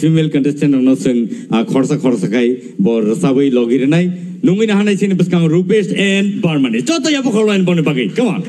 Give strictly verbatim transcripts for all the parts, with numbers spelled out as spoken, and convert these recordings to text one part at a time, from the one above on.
Female contestant rokno chwng, ah, khorsa khorsa khai bo rwchabwi logi rwnai. Nungwi naharnai chini bwskango Rupesh and Barmani. Joto yapha khorlaini boni bagwi. Come on.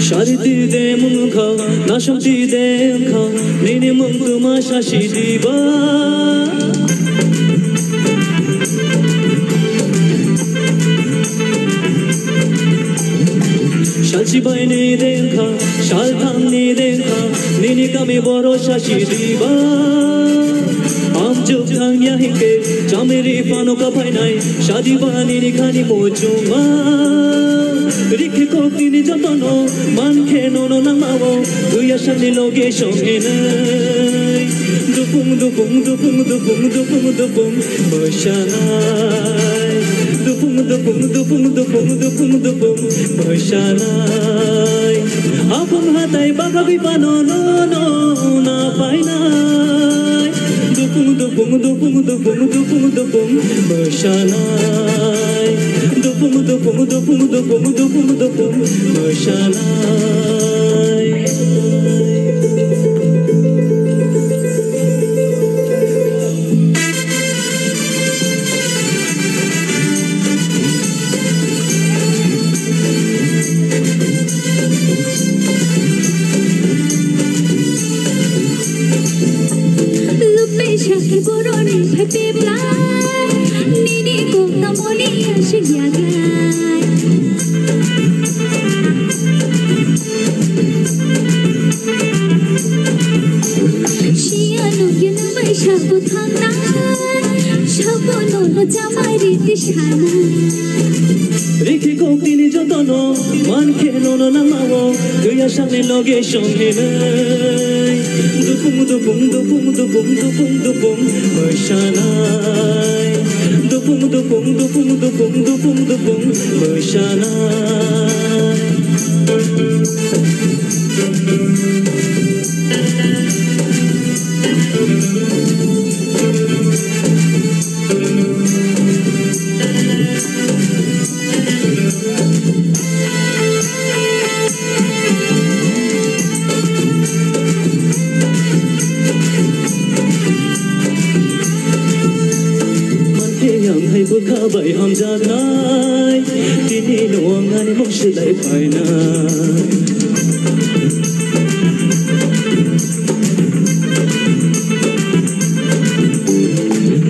Sari tide mungkha, nasam tide wngkha, nini mung tuma sasi diba. Salsi baini dengkha, salthamni dengkha, nini kami boro sasi diba. Amchuk thangya hingke, chamiri phano kaphainai, sadiba nini khani muchungma. Rikhe kok nini jotono, mankhe nono nangmao, duya sani loge songhenai. Dupung, dupung, dupung, dupung, dupung, dupung. Mwsanai. Dupung, dupung, dupung, dupung, dupung, dupung, mwsanai. Apung hatai bagagwi pano no, no, na painai. Dupung, dupung, dupung, dupung, dupung, dupung, mwsanai. Dupung, dupung, dupung, dupung, dupung, dupung, mwsanai. Lupe shaki boroni phepe plai, nini kok namoni ashiya gai. Siya nugya namai shabu thangna, shabu no chamai riti shana. Rikhi kok nini jotono, mankhe nono nangmao, tuya sakni loge songni nai. Dupung, dupung, dupung, dupung, dupung, dupung, mwsanai. Dupung, dupung, dupung, dupung, dupung, dupung, mwsanai. Mankhe ang hai bwkha bai hamjaknai, tini no ang ani mung swlai phainai.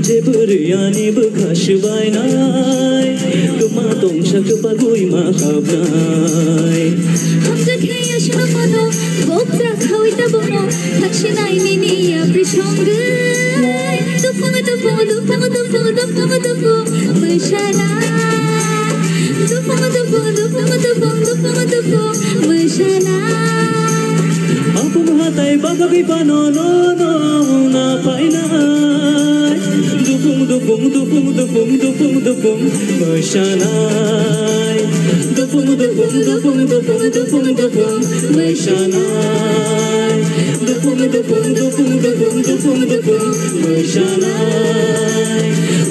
Je bwrwi ani bwkha swbainai, kwma tongsa kwpagwi ma habnai. Hamjakhe yasma mano, boktra khawi ta bono, thaksinai nini yapri songwi. Dupung, dupung, dupung, dupung, dupung, dupung, mwsana. Dupung, dupung, dupung, dupung, dupung, dupung, mwsana. Apung hatai bagwi pano no, no, na painai. Dupung, dupung, dupung, dupung, dupung, dupung, mwsanai. Dupung, dupung, dupung, dupung, dupung, dupung, mwsanai. Dupung, dupung, dupung, dupung, dupung, dupung, mwsanai.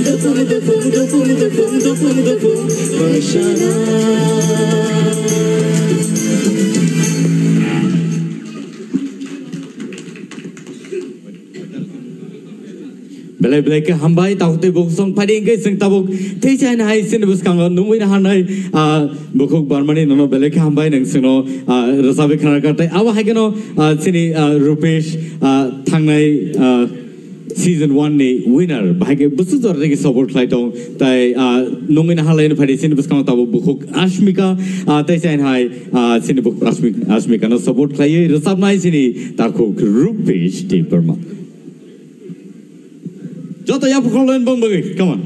Dupung, dupung, dupung, dupung, dupung, dupung, mwsanai. Belai belai khe hambai, tabuk tei bukhuk song phaidi hwnkhe chwng tabuk teisa hai chini bwskango nungwi naharnai, ah, bukhuk Barmani nono belai khe hambai, nwng chwngno, ah, rwchabwi khna rwkha tei abo hai kheno, ah, chini, ah, Rupesh, ah, thangnai, ah, season one ni winner bahai khe bwswk jora rigi support khlai tong tai, ah, nungwi naharlaino phaidi chini bwskango tabuk bukhuk Ashmika, ah, teisa hai, ah, chini bukhuk Ashmik-, Ashmika no support khlaiwi rwchabnai chini takhuk Rupesh Debbarma. Joto yapha khorlaini bong bagwi, come on.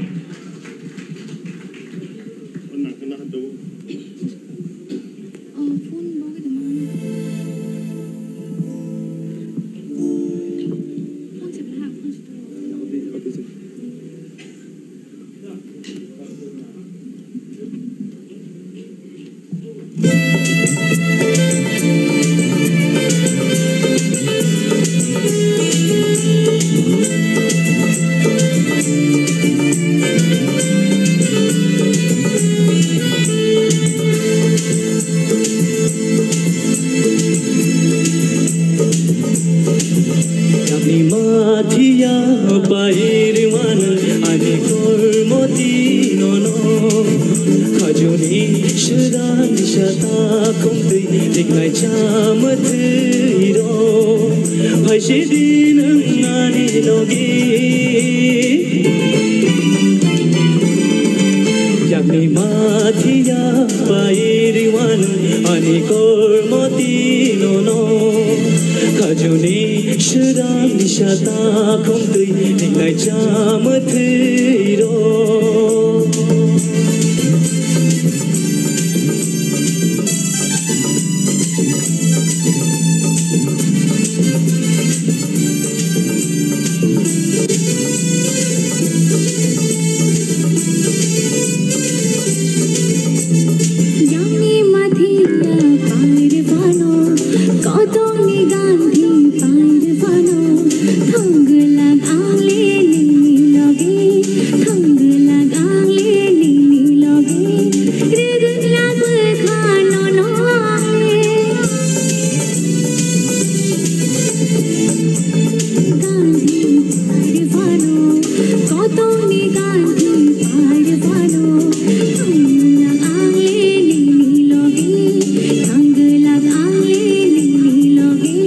Juni sudang sata kumtwi tiknai chama thwiro. Phaisi din ang ani logi. Yakni mathiya pairiwan ani kormoti nono. Khajuni sudang sata kumtwi tiknai chama thwiro. Yangni mathiya pair phano, kotongni ganthi pair phano, thangwlak ang le nini loge, thangwlak ang le nini loge, rwgwlak bwkha nono ang le. Ganthi pair phano, kotongni ganthi pair phano, thangwlak ang le nini loge, thangwlak ang le nini loge,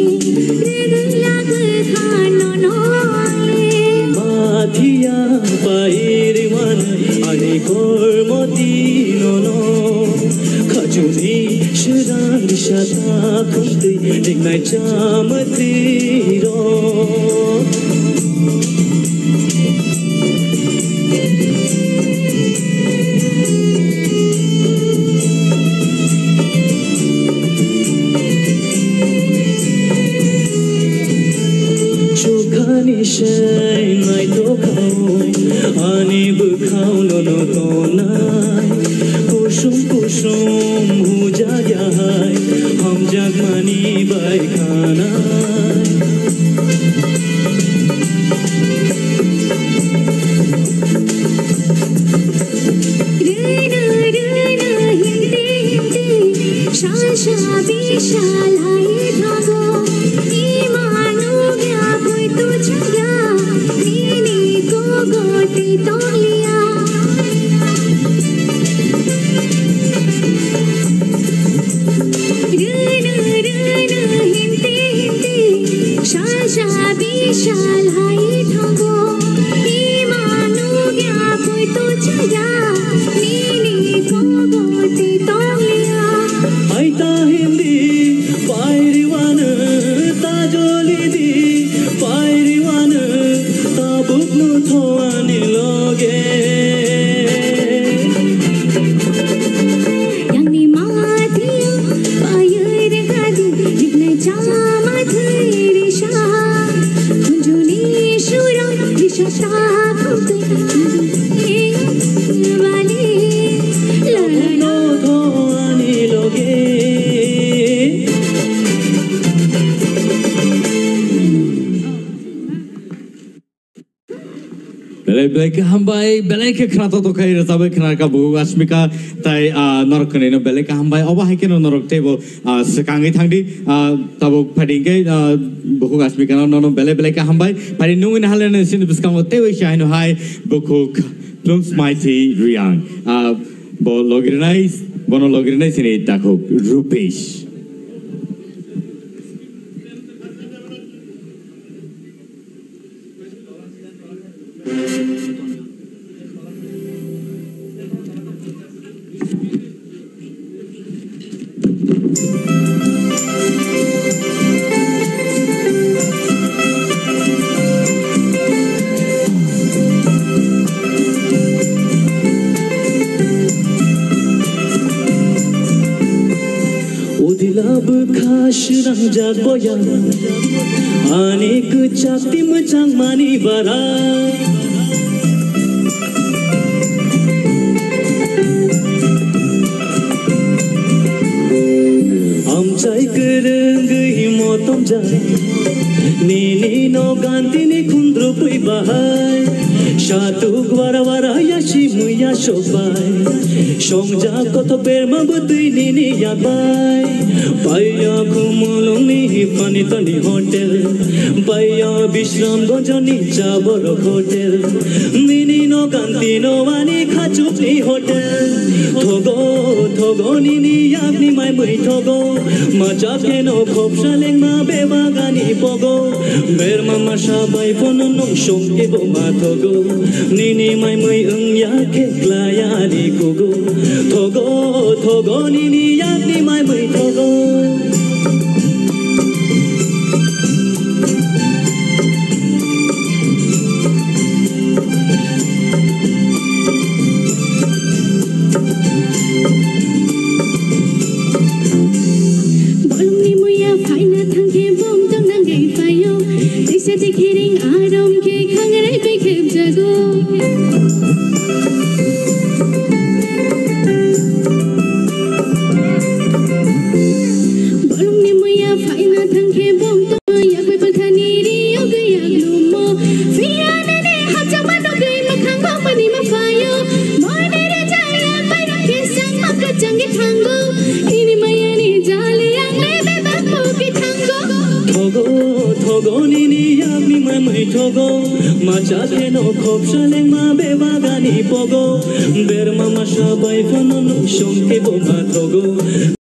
rwgwlak bwkha nono ang le. Mathiya pairiwan ani kormoti nono. Khajuni sudang sata kumtwi tiknai chama thwiro. Chukhani se naitokha o, ani bwkhao nono tongnai. Kusum kusum hujagyahai, hamjakmani bai khanai. Rwna, rwna, hindi, hindi, sha, sha, bi, sha, lai, thago. Imanu ya, koi tu chaya, nini ko goti toliya. Rwna, rwna, hindi, hindi, sha, sha, bi, sha, lai, thago. Imanu ya, koi tu chaya, nini ko goti toliya. Aita hindi, pairiwan, tajoli di, pairiwan, tabuk no thoani loge. Yangni mathiya, pair gadi, tiknai chama thwiri sha. Kunjuni sura, risha ta kumtwi, bali, la, la, la. Tabuk no thoani loge. Belai belai khe hambai, belai khe khna to tokhai rwchabwi khna ka bukhuk Asmika tai, ah, norok kwnwi no belai khe hambai. Obo hai kheno norok teibo, ah, swkangwi thangdi, ah, tabuk phaidi khe, ah, bukhuk Asmika no nono belai belai khe hambai. Phaidi nungwi nahaleno sini bwskango teiwi se haino hai bukhuk Plungsmaithi Riang. Ah, bo logirnai, bono logirnai sini takhuk Rupesh. Udila bwkha swnamjak boya, ani kwchak twi mwchangmani bara. Amchai kwrwngwi motomjak, nini no gantini khundrupwi bahai. Satuk wara wara yasi Muya sobai, songjak kothok berma bwtwi nini yak bai. Paiya khumulungni pani tani hotel, paiya Bishramganjni cha borok hotel. Nini no ganti no ani khachukni hotel. Thogo, thogo nini yakni mai mui thogo, macha kheno khopsa lengma bebagani pogo. Berma masa bai phano nung songke bo ma thogo. Nini mai mui wng ya khe klaya ani kugo. Thogo, thogo nini yakni mai mui thogo. Bolongni muya phaina thangkhe bongtong nangwi phaio. Teisa tekhiring arom khe khangrai bai khepjago. Bolongni muya phaina thangkhe bongtong yakbai palthani rio gwi yaklumo. Phiya nini hachama nugwi mwkhango mani ma phaio. Moine rejaya mairok khe sangma kwchangwi thango. Nini mayani jali ang le bebak pogwi thango. Thogo, thogo nini yakni mai mui thogo. Macha kheno khopsa lengma bebagani pogo. Berma masa bai phano nung songke bo ma thogo.